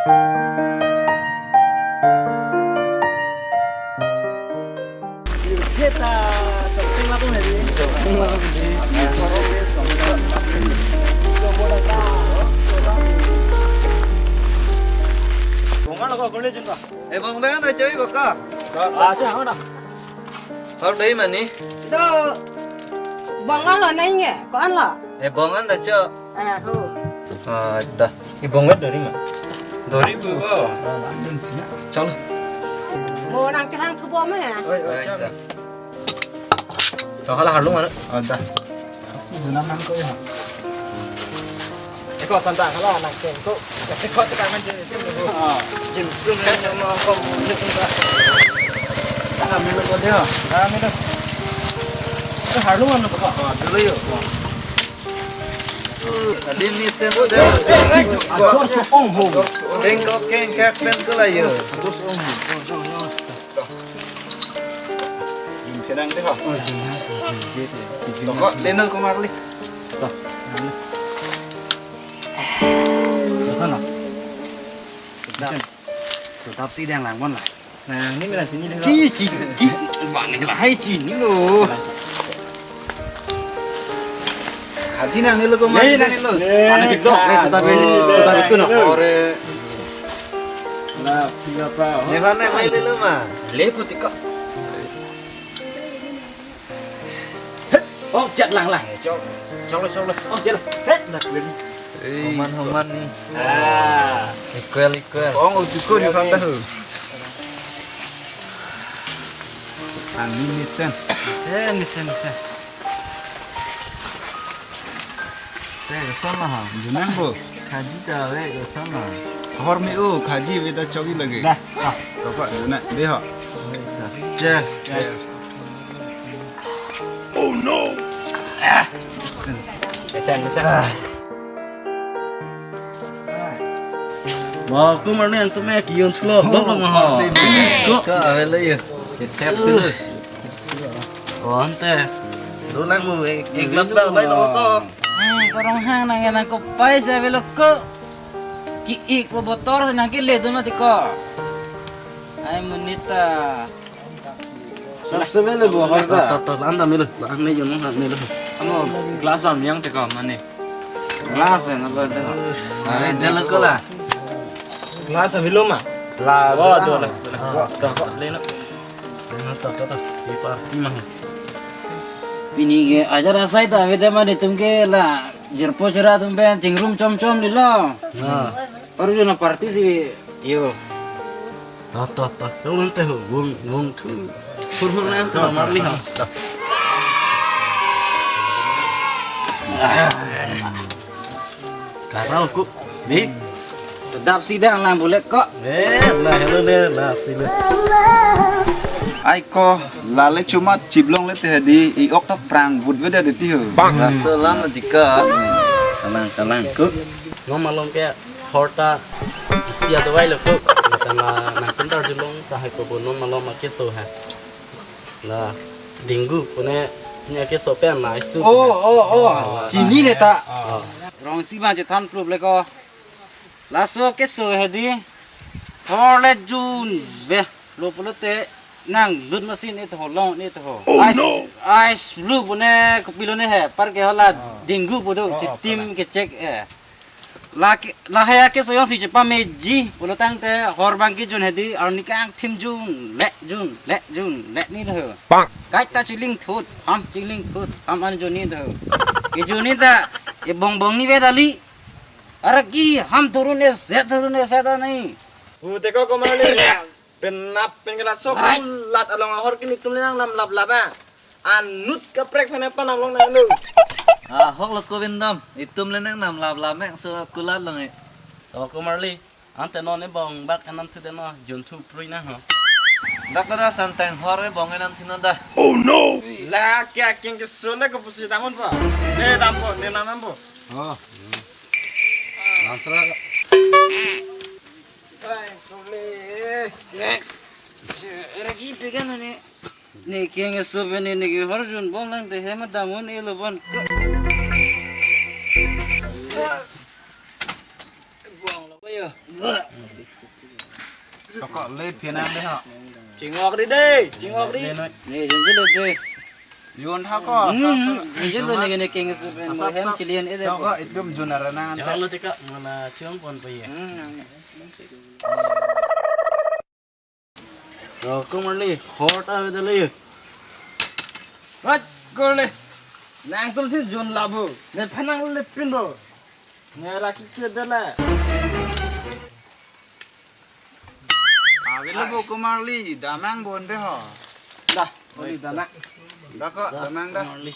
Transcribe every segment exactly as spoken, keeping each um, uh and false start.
Bonga lo ko, kone chun ko. Eh, bong dan ta choi baka. Ah, choi, hang na. Hor dei mani. Do, bong lo nai nge, ko-an lo? Eh, bong an ta cho. Eh, ho. Ah, da. I bong vet dori ma. Dori bu ko. Chalo. Mo nang chehang thubo ma ya? Oi, oi, da. To hala harlung mana? Oh, da. Duna nang ko ya. Eko santa hala nang ken ko. Kasi ko te kan je. Ah, jin sun ya ma ko. Ana melo ko dia. Ah, melo. Ko harlung mana ko? Ah, dulu yuk. Adi mesen de. Ador so-ong ho. Bengkok keng kak pen ko la yo. Ador so-ong ho. Jun sedang de ha. Loko leno ko marli. Sana. Sedap. Sedap si dang lang mon la. Nang ni mera sini deh. Ci, ci, ci. Bang ni lahai ci ni lo. Kaji nang ni lo ko. Nang ni lo. Mana tiktok? Eh, kota beli, kota betul no. Ore. Na, tiga pa. Ni mana mai ni lo ma? Le putika. Oh, chat lang lang. Chok, chok, chok. Oh, chat lang. Het, nak beli. Homan, homan ni. Ah. Equal, equal. Ong utuko di kanta ho. Angin mesen. Mesen, mesen, mesen. Te, sama ha. Junang bo. Kaji ta ve ko sama. Hor me o, kaji ve ta chogi lage. Dah. Ah, topa, junang. Dei ho. Cheers. Cheers. Oh no. Ah. Mesen, mesen. Ba, ko marli ang tumi kiyon chulo. Blok blok ma ho. Ko. Ko ave lo yo. Ketep tu. Konte. Dulang mo ek, ek glass ba bai lo ko. Eh, ko Ronghang nang nang ko pai sa ave lo ko. Ki ik po botor nang kele tu mati ko. Ai monit ta. Sab se mele bo, to, to, to, la-an ta melo, la-an ne jun ha melo. Amo glass bang yang teka mane. Glass na ba de. Are de lo ko la. Glass avelo ma? La, oh, la. Do la, do la. Ah. To, to, le no. To, to, to. Di party ma. Pini ke ajar asai ta ave te mane tum ke la jirpo chera tum pen chingrum chom chom di lo. Ah. Baru jona party si yo. To, to, to. Tolong te ho, gung, gung thu. Kurhun lang to, marli ha. Karau ku. Ni. Sedap si dang lang bulek ko. Eh, la hello le, la si le. Ai ko, la le chumat chiblong le te di, i ok to prang vut ve da de ti ho. Bang. Rasa lam tika. Kalang, kalang ku. Nom malom ke. Horta sia dawai lo ko. Mata na nang pintar dilong ta hai ko bonon malom akeso ha. La dengue pune ni akeso pen nice tu. Oh, oh, oh. Ah, chini le ta. Ah. Rong si ma chethan plup le ko. Laso keso hedi. Hor le jun ve lo pulote nang lut masin it ho long it ho. Oh, ice, no. Ice flu pune kopilo ne he. Par ke hola dengue pudo chitim ke check eh. Lake, lahai akeso jongsi chepameji pulo tangte hor bang kejun hedi arni kangthim jun le jun le jun le ni lo. Bang. Kaita chilingthut, ham chilingthut, ham an jun ni lo. Kejun ni ta e bong bong ni ve dali. Araki ham turun e set turun e set ani. Hu teko ko marli. Penap pen kena sok. Ai. Kulat along ahor kini tum le nang nam lap lap ah. Anut kaprek phane panam long nang lu. Ah, hok lo ko vindam. Itum le nang nam lap lap mek so kulat long eh. To ko marli. Ante non e bong bak enam thu de no jun thu prui na ho. Dak da santeng hor e bong enam thu non da. Oh no. La kya king ke so ne ko pusi tangun pa. Ne dam po, ne nam nam po. Oh. Langsra. Ai, kole. Ne. Ragi pegan ne. Ne keng so bene ne ke hor jun bong lang te hema damun elo bon. Bong lo yo. Ko le phi nang le ho. Chingok ri dei, chingok ri. Le noi. Ne jun jun le dei. Jun tha ko. Hmm, sap, sap. Jun jun le ne keng su pen mo hem chilian e dei. Ko itum jun ara nang. Chalo tika mana chiong pon pa ye. Hmm. Ro ko Marli, hot ave dale. Rat ko le. Nangtum si jun labu. Ne phanang le pin bo. Ne raki ke dala. Avelo bo ko Marli, damnang bonde ho. Dah, Oli damnang. Dah ko, damnang dah. Marli.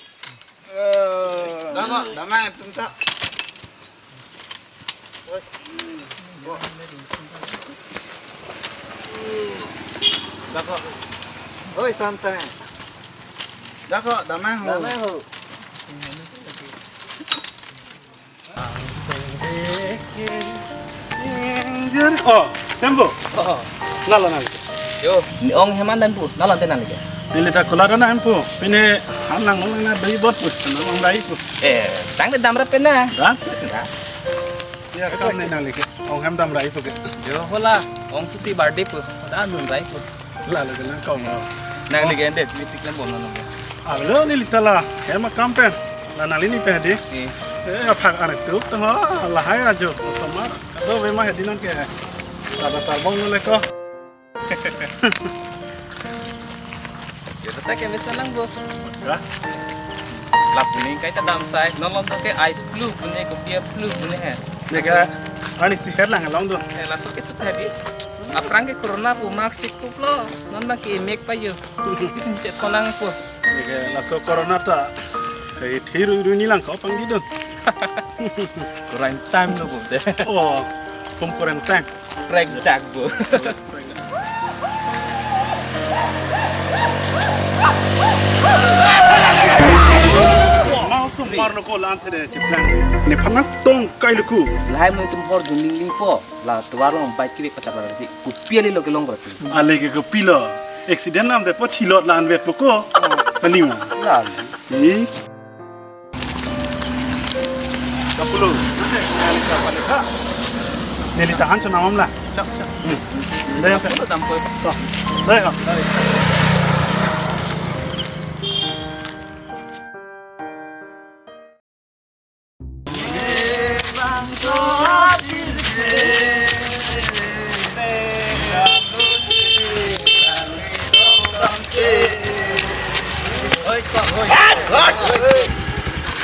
Dah ko, damnang itum ta. Dah ko. Oi, santai. Dah ko, damnang ho. Damnang ho. Oh, Sempo. Oh. Nalo nang. Yo, ne ong hem an dampo. Nalo te nang ke. Neli ta kola dana Sempo. Pine han lang lang na dui bot pu. Nang ong dai pu. Eh, tang de damra pen na. Dan. Ya, kam ne nang leke. Ong hem damra pu ke. Yo, hola. Ong suti birthday pu. Dan damra pu. Lalo ke nang kong. Nang leke ende, music lam bono nang. Avelo neli ta la, hem akam pen. La nangli ni pe di. Eh. Eh, aphak anek tuk to ho, lahai ajo, osomar. Kado ve ma hedi nang ke. Sada sarbong nang le ko. Yo, ta ke mesen lang bo. Ya? Lap ni kai ta dam sai, non lom to ke ice blue, pune kopi blue, pune he. Neke, ani si her lang long do. Eh, laso ke sut hedi. Aphrang ke corona pu mask chikup lo. Non bang ke mek pa yo. Chet konang pu. Neke laso corona ta. Hei thiru iru ni lang ko pang di don. Quarantine lo pu de. Oh, home quarantine. Prank jak pu. Mau sumar lo ko lan se de chiplang. Ne phanang tong kai lo ku. Lahai mo itum hor jun ling ling po. La tovar long bike kiri pachak berarti. Kopi ale lo kelong berarti. Ale ke kopi lo. Accident nam de po thilot lan vet po ko. Kalima. Lan. Ni. Kapulo. Neli tahan chonam la. Chak, chak. Hmm. Dai. Kapulo dampo. Oh. Dai, oh.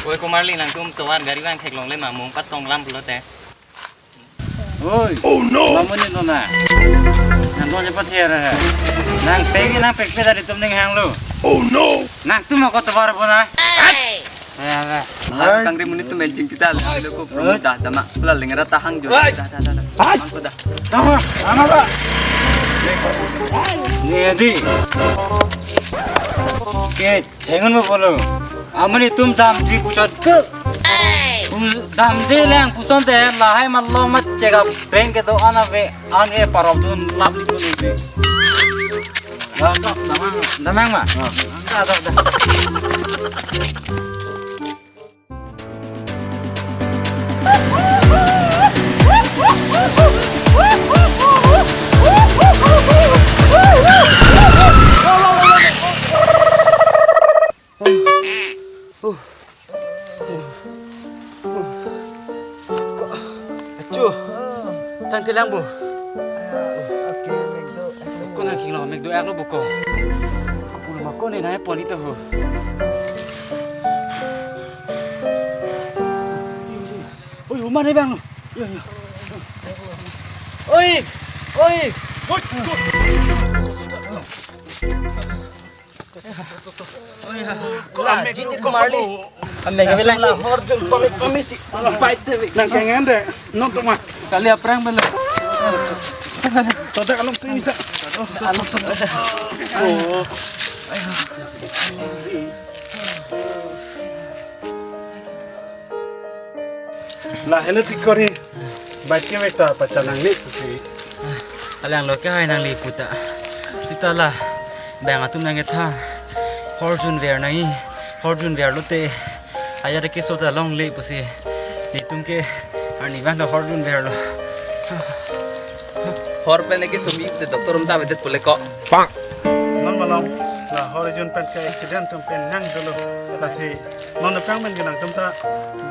Oi, ko Marli, nangtum tovar gari vang theklongle ma mung patong lam pulote. Oi. Oh no. Mamun ni nona. Nang kong cepat ya, Rara. Nang pegi nang pek pe dari tum ning hang lo. Oh no. Nangtum ako tovar bona. Hey. Ya, ya. Hai. Kang Ri Muni tum benjing kita lah. Lo ko promo dah, dah mak. Pula lengra tahang jo. Hai. Dah, dah, dah, dah. Hai. Angko dah. Tama, tama, Pak. Ni di. Ke. Thengun mo bolo. Amun itum damji puchot ke. Pu-, damji lang puson te lahai malom ma chega bank ke do ana ve an e parop dun lap li bolo de. Damang, damang ma. Ah. Ada, ada. Ko, achu. Tangtelang bo. Ko nang kinglo, mek do ak lo bo ko. Ko pulo ma ko ne nai pon ito ho. Oi, uma ne bang. Oi, oi. Ko amek du ko Marli. Amek ke bilang. La hor jun pamit pamit si. Bye te. Nang kengen de. Non tuma. Kali aphrang bela. Toda alom sini ta. Alom sini. Oh. La hele tik kori. Bike ke vek ta pachanang le pusi. Alang lo ke hai nangli puta. Sita la bang atum nang kethan. Hor jun ver nai. Hor jun ver lote. Aya de keso ta longle pusi. Netum ke arni bang ta hor jun ver lo. Hor pen lagi sumi te doctor um ta bedet pule ko. Pang. Non malom, la hor jun pen ke accident atum pen nang dolo. Lasi non pang men ke nangtum ta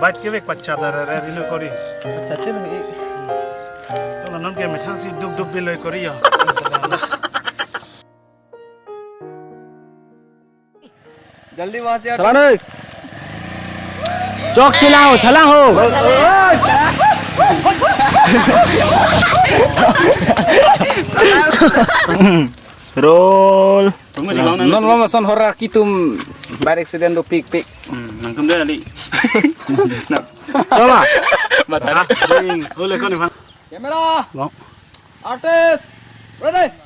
bike kevek pacha da re re rino kori. Pacha chelo i. Cholo non ke methang si duk duk biloi kori yo. जल्दी वहां से हटो। चला नहीं। चौक चला हो, थला हो। Roll. Tunggu sih, Bang. Non malom ason hor arki atum bike accident dopikpik. Hmm, nangtum deh, Ali. Nah. Coba. Batal. Ding. Ule ko ni, Bang. Camera. Bang. Artist. Ready.